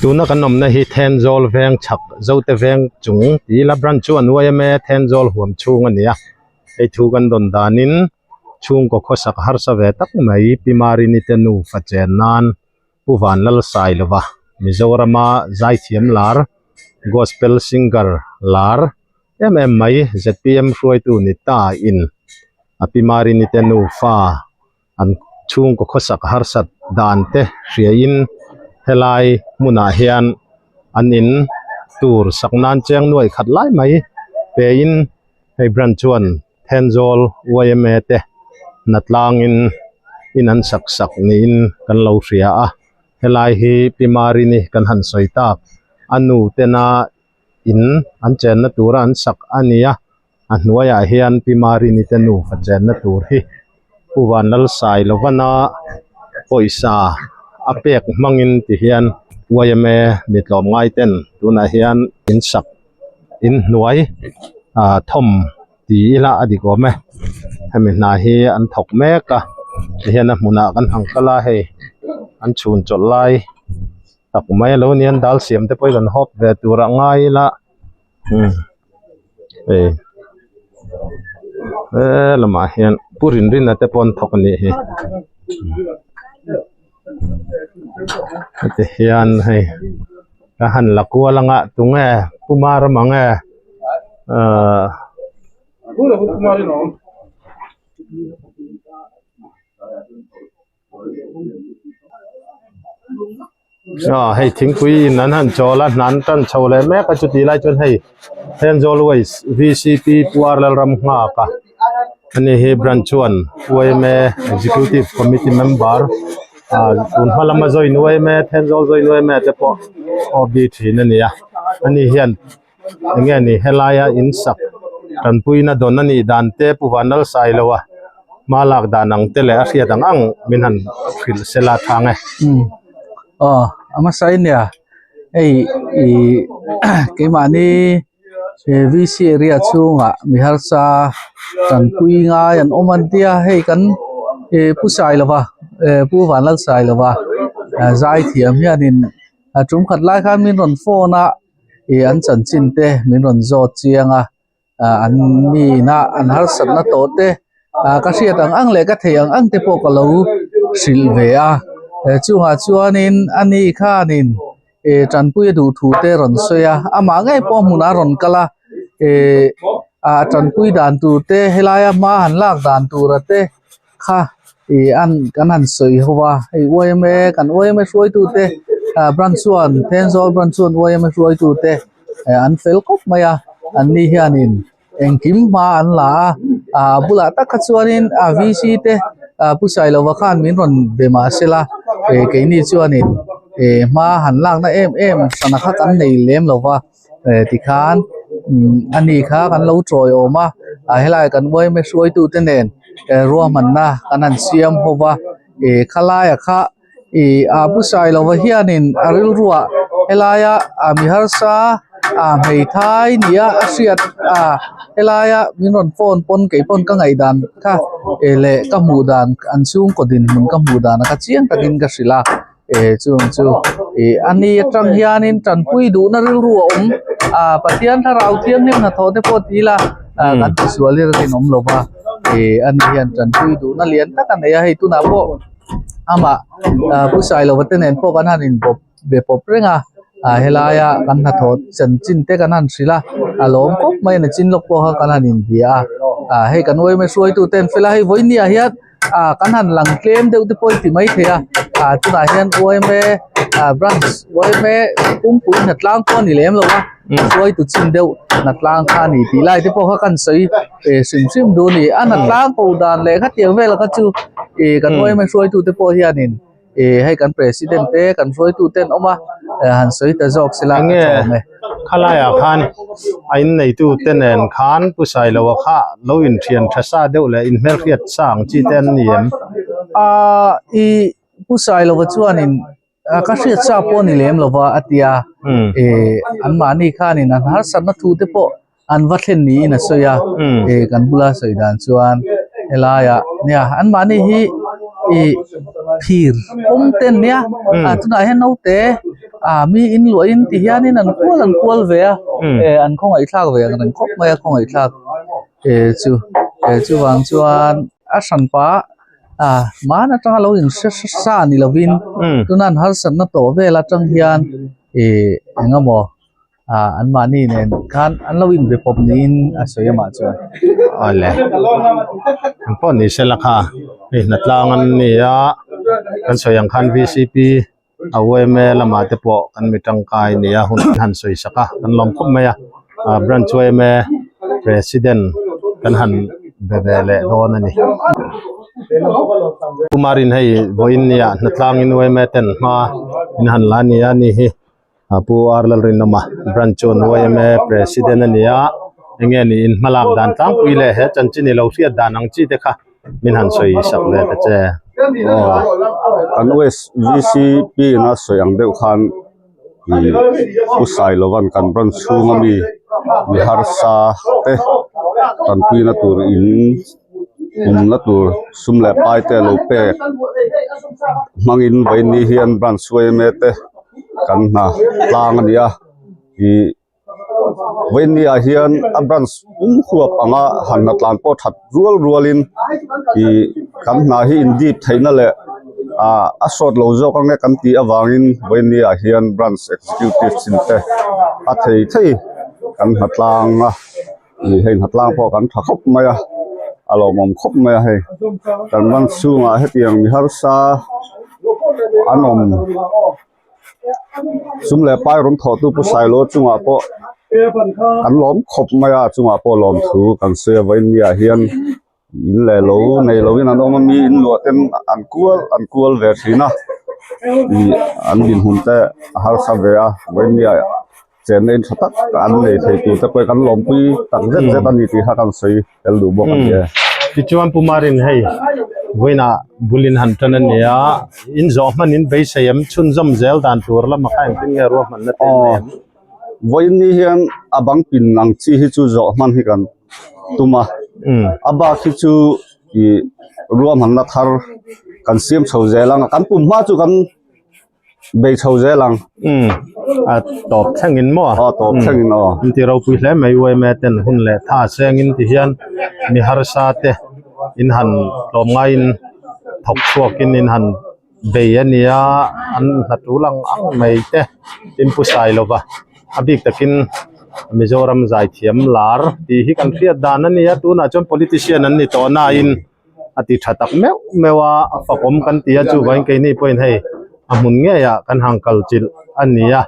Tuna kan awmna hi Thenzawl veng chhak Zote veng chung tih ila branch chu an uai em e Thenzawl huam chhung a ni a hei thu kan rawn danin chhungkaw khawsak harsa ve tak mai Pi Marini te nufa chen nan Pu Vanlalsailova Mizorama zaithiam lar Gospel singer lar em em mai zpm hruaitu ni ta in a Pi Marini te nufa an chhungkaw khawsak harsat dan te hriain helai hmunah hian an in tur sak nan cheng nuai khat lai mai pein hei branch chuan Thenzawl yma te hnatlangin in an sak sak niin kan lo hria a helai hi Pi Marini kan han sawi tak a nu tena in an chenna tura an sak a ni a. A hnuaiah hian Pi Marini te nufa chenna tur hi Pu Vanlalsailovana pawisa a pek hmangin ti hian yma mi tlawmngai ten tunah hian in sak in hnuai ah thawm ti ila a dik awm e hemi hna hi an thawk mek a tihian a hmunah kan han kal a hei an chhun chawlh lai tak mai a lo ni a an dal siam te pawh hi kan hawp ve tur a ngai ila. Umm hei he lamah hian pu rinrina te pawh an thawk a nih hi heti hian hei ka han la kual anga tunge pu marama nge ahh. Aw hei thingpui in an han chawl a hna an tan chho leh mek a chuti lai chuan hei Thenzawl Waste V C P Pu R Lalramnghaka ani hi branch chuan yma executive committee member ah tun hma lama join yma Thenzawl join yma te pawh O B thin a ni a ani hian eng nge ni helaia in sak tanpuina dawn a nih dan te Pu Vanlalsailoa hma lak dan ang te leh a hriat ang ang min han hrilh sela thang e. Umm aw a hmasa in nia hei ih keimahni he V C area chhungah mi harsa tanpui ngai an awm an tia hei kan ih Pu Sailova eh Pu Vanlalsailova zaithiam hianin a tum khat lai khan min rawn phone a. ih an chanchin te min rawn zawt chiang a ah an nihna an harsatna tawh te ah ka hriat ang ang leh ka theih ang ang te pawh ka lo hrilh ve a chungah chuanin ani khanin ih tanpui a duh thu te a rawn sawi a amah ngei pawh hmunah a rawn kal a ih ah tanpui dan tur te helaia hma han lak dan tura te kha ih an kan han sawi ho a hei yma kan yma hruaitu te ah branch chuan Thenzawl branch chuan yma hruaitu te eh an fel khawp mai a an ni hianin engkim hma an la a ah a bulah tak kha chuanin a v c te ah pu Sailova khan min rawn be mahse la eh keini chuanin eh hma han lakna em em sana kha kan nei lem lo va. eh tikhan umm ani kha kan lo tawiawm a ah helai kan yma hruaitu te nen eh ruahmanna kan han siam ho va ih khalaia kha ih ah pu Sailova hianin a rilruah helaia ah mi harsa ah hmeithai nia a hriat ah helaia min rawn phone pawn kei pawn ka ngaihdan kha eh leh ka hmuh dan an chhungkaw dinhmun ka hmuh dan kha chiang takin ka hrilh a. eh chung chu ih a ni atang hianin tanpui duhna rilru a awm ah Pathian thlarau thianghlim hnathawh te pawh ti ila ah kan tisual hi a rinawm lo va ih ani hian tanpui duhna lian tak a nei a hei tunah pawh amah ah pu Sailova te nen pawh kan han inbawp be pawp reng a ah helaia kan hnathawh chanchin te kan han hrilh a a lawm khawp mai a ni chin lawk pawh kha kan han inbia a ah hei kan yma hruaitu te an fel a hei vawiin ah hian. ah kan han lang tlem deuh te pawh hi ti maithei a ah tunah hian yma ah branch yma pumpui hnatlang pawh a ni lem lo a hruaitu chin deuh hnatlang kha a ni tih lai te pawh kha kan sawi eh hrim hrim duh a ni a hnatlang ko dan leh khatiang vel kha chu ih kan yma hruaitu te pawh hianin ih hei kan president te kan hruaitu te an awm a eh han sawi ta zawk sela a tha awm e. Khalaiah khan a inneitu te nen khan Pu Sailoa kha lo inthian tha sa deuh leh inhmelhriat sa ang chi te an ni em? Aaa ih Pu Sailoa chuanin ka hriat sa pawh a ni lem lova a ti a, ih anmahni khanin an harsatna thu te pawh an va thlen niin a sawi a ih kan bula sawi dan chuan helaiah nia anmahni hi ih phir pawm te an nia ah tunah hian naute. Ah mi in luah in ti hianin an kual an kual ve a eh an khawngaih thlak ve ang reng khawp mai a khawngaih thlak eh chu eh chuvang chuan a hran pah ah hman atanga lo in hre sa ni lovin tuna an harsatna tawh vel atang hian eh eng emaw ah an mahni nen khan an lo inbe pawp niin a sawi amah chuan. Awle ang pawh ni sela kha hei hnatlang an ni a kan sawi ang khan V_C_P a U_M_A lamah te pawh kan mi tangkai ni a hun an han sawi sak a kan lawm khawp mai a ah branch U_M_A president kan han be ve leh dawn a ni. Kumarin hei vawiin nia hnatlangin U_M_A ten hma in han la a ni a ni hi. A pu R Lalrinawma branch chu an yma president a ni a enge niin hmalak dan tlangpui leh he chanchin i lo hriat dan ang chi te kha min han sawi sak ve ta che. Aw kan VCP in a sawi ang deuh khan ih Pu Sailova'n kan branch chhung ami mi harsa te tanpuina tur in pumna tur sum leh pai te a lo pek hmangin vawiin hian branch yma te kan hna tlang a ni a ih vawiin ni ah hian a branch pum huap anga han hna tlan pawh that rual rual in ih kan hna hi in dip theihna leh ah a sawt lo zawk ang e kan tih avangin vawiin ni ah hian branch executive chin te a thei thei kan hna tlang a. Ih hei hnatlang pawh kan tha khawp mai a a lawmawm khawp mai a hei kan ram chhungah hetiang mi harsa an awm sum leh pai rawn thawh tu pu Sailo chungah pawh kan lawm khawp mai a a chungah pawh lawmthu kan sawi a vawiin ni ah hian in leh lo nei lo in an awm a mi in luah ten an kual an kual ve thin a ih an dinhmun te a harsa ve a vawiin ni ah. Chenna in tha tak an nei thei tur te pawh kan lawmpui tak zet zet a ni tih kha kan sawi tel duh bawk a ni e. Tichuan Pu Marin hei vawiinah bul in han tan a ni a, in zawh hman in beisei em chhunzawm zel dan tur lama kha engtin nge ruahmanna te in nei em? Vawiin ni hian a bang pin ang chi hi chu zawh hman hi kan tum a, a bak hi chu ih ruahmanna thar kan siam chho zel ang a, kan pum hma chu kan Bei chho zel ang. Umm a tawp thlengin maw? Aw tawp thlengin aw. In ti ropui hle mai yma ten hun leh tha sengin ti hian mi harsa te in han tlawm ngaiin thawk chhuakin in han bei a nia an hna tul ang ang mai te in pu sai lova a bik takin Mizoram zaithiam lar tih hi kan hriat dan a nia tunah chuan politician an ni tawh nain. a ti tha tak meuh meuh a a fakawm kan ti a chuvangin keini pawhin hei a hmun ngeiah kan han kal chilh a ni a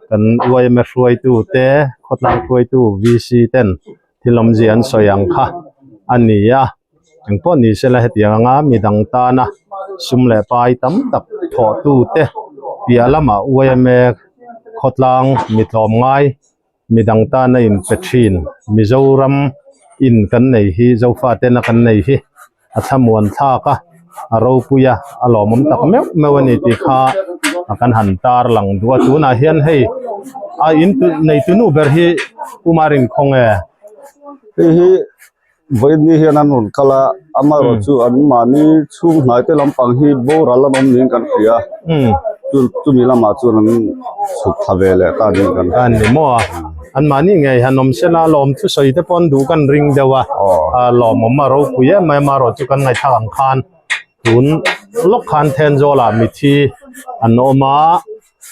kan yma hruaitu te khawtlang hruaitu VC ten thil awmzia an sawi ang kha a ni a engpawh ni sela hetiang anga midang tana sum leh pai tam tak thawh tu te piah lamah yma khawtlang mi tlawm ngai. Midang tana in pe thin Mizoram in kan nei hi Zofa tena kan nei hi a thlamuan thlak a a ropui a a lawmawm tak meuh meuh a ni tih kha a kan han tar lang duh a tunah hian hei a in tu nei tunu ber hi Kumar inkhawng e. Hei hi Vawiin ni hian an rawn kal a, amaherawh chu an mahni chhung hnai te lampang hi boral an awm niin kan hria a, chumi lamah chuan an chhuk thla ve leh ta niin kan hria. A ni maw a, an mahni ngei han awm sela lawm thusawi te pawh an duh kan ring deuh a, lawmawm a ropui em mai amaherawh chu kan ngaihthlak ang khan tun lawk khan Thenzawl-ah mithi an awm a.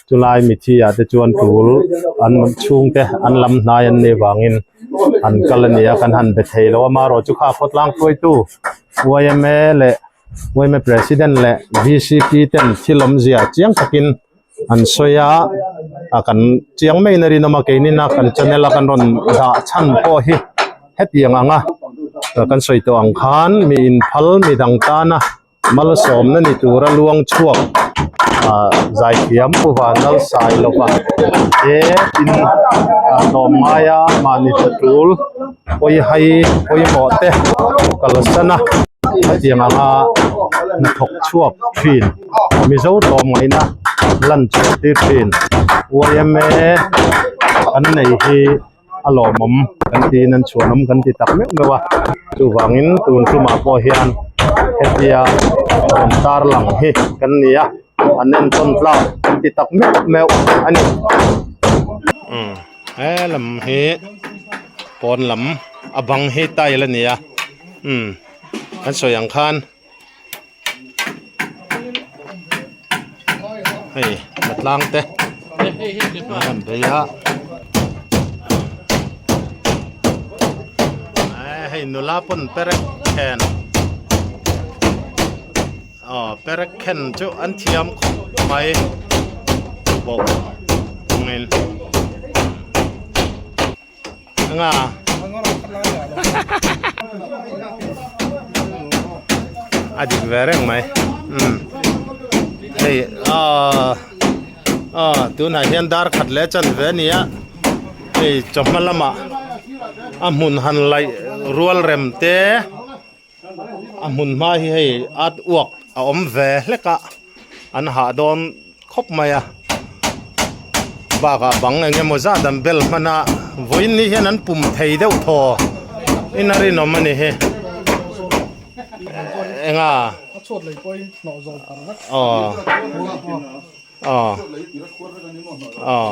Chulai mithi ah te chuan tul an chhungte an lam hnai an nih vangin an kal a ni a kan han be thei lo a marawh chu kha khawtlang hruaitu yma leh yma president leh vcp ten thil awmzia chiang takin an sawi a a kan chiang mai in a rinawm a keinin a kan channel a kan rawn dah chhan pawh hi hetiang anga kan sawi tawh ang khan mi inphal midang tana. Malsawmna ni tura luang chhuak ah zaithiam Pu Vanlalsailova te tin ah tlawm ngaia mahni tha tul pawi hai pawimawh te kalsan a hetiang anga hnathawk chhuak thin Mizo tlawm ngaihna lan chhuah tir thin yma an nei hi. a lawmawm kan tiin an chhuanawm kan ti tak meuh meuh a chuvangin tun tumah pawh hian hetia rawn tar lang hi kan ni a. An entawn tlak an ti tak meuh meuh a ni. Umm he lam hi pawn lam a bang hi tile a ni a umm kan sawi ang khan hei tlang te an rawn bei a hei nula pawn perek then. Aw perek khen chu an thiam khawp mai bawk awngin anga a dik ve reng mai umm hei aw aw tunah hian dar khat leh chan ve a ni a hei chawhma lamah a hmun han laih rual rem te. A hmun hma hi hei art work a awm ve hlek a an hah dawn khawp mai a bakah bang eng emaw zat an bel hman a vawiin ni hian an pum thei deuh thaw in a rinawm a ni hi eng a aw aw aw.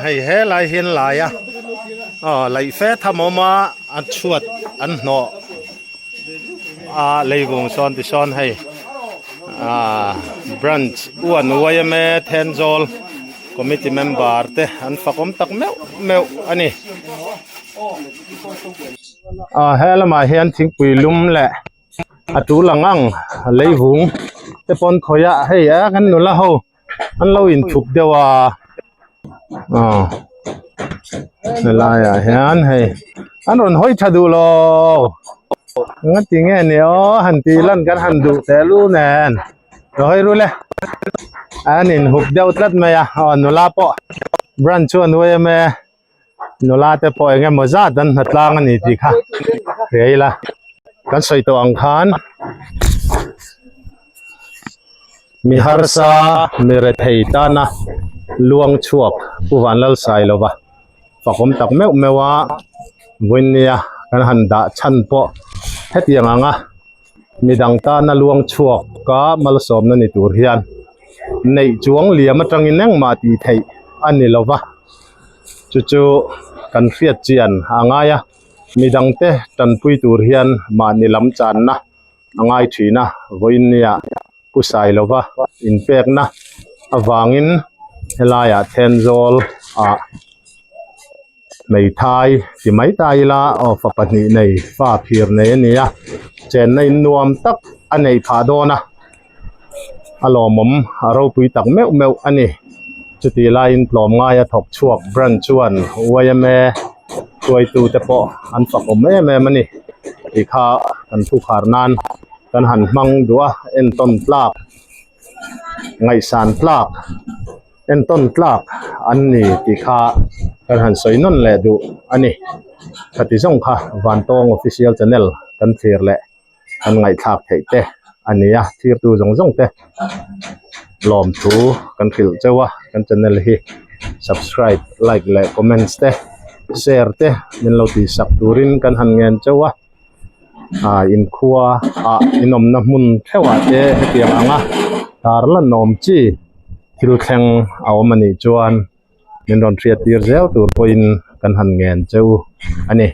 Hei helai hian lai a aw laih fe tham a awm a a chhuat an hnawh a leivung sawn ti sawn hei ah branch uan yma Thenzawl committee member te an fakawm tak meuh meuh a ni. Ah he lamah hian thingpui lum leh. A tul ang ang leivung te pawn khawiah hei a kan nula ho an lo inthup deuh a aw helaiah hian hei an rawn hawi tha duh lo engati nge ni aw han tih lan kan han duh teh lu nen lo hawi ru le an inhup deuh tlat mai a aw nula pawh branch chu an uai em e. Nula te pawh eng emaw zat an hnatlang a ni tih kha hria ila kan sawi tawh ang khan mi harsa mi rethei tana luang chhuak Pu Vanlalsailova fakawm tak meuh meuh a vawinia kan han dah chhan pawh hetiang anga midang tana luang chhuak a malsawmna ni tur hian neih chuang liam atangin engmah tih theih a ni lo va chu chu kan hriat chian a ngai a midang te tanpui tur hian mahni lam channa a ngai thin a vawiin nia pu Sailova inpekna avangin helaiah Thenzawl ah. Hmeithai ti mai ta ila aw fa pahnih nei fa phir nei a ni a chenna in nuam tak a nei phah dawn a a lawmawm a ropui tak meuh meuh a ni chutih laiin tlawmngai a thawk chhuak branch chuan yma hruaitu te pawh an fakawm em em a ni tih kha kan thu khar nan kan han hmang duh a entawn tlak ngaihsan tlak. Entawn tlak an ni tih kha kan han sawi nawn leh duh a ni. Khati zawng kha Vantawng Official Channel kan thlir leh kan ngaihthlak theih te a ni a, thirtu zawng zawng te lawmthu kan hrilh cheu a, kan channel hi subscribe, like leh comments te share te min lo tihsak turin kan han ngen cheu a. Ah inkhua ah inawmna hmun theuhah te hetiang anga tar la nawm chi thil thleng a awm anih chuan min rawn hriat tir zel tur pawhin kan han ngen cheu a ni.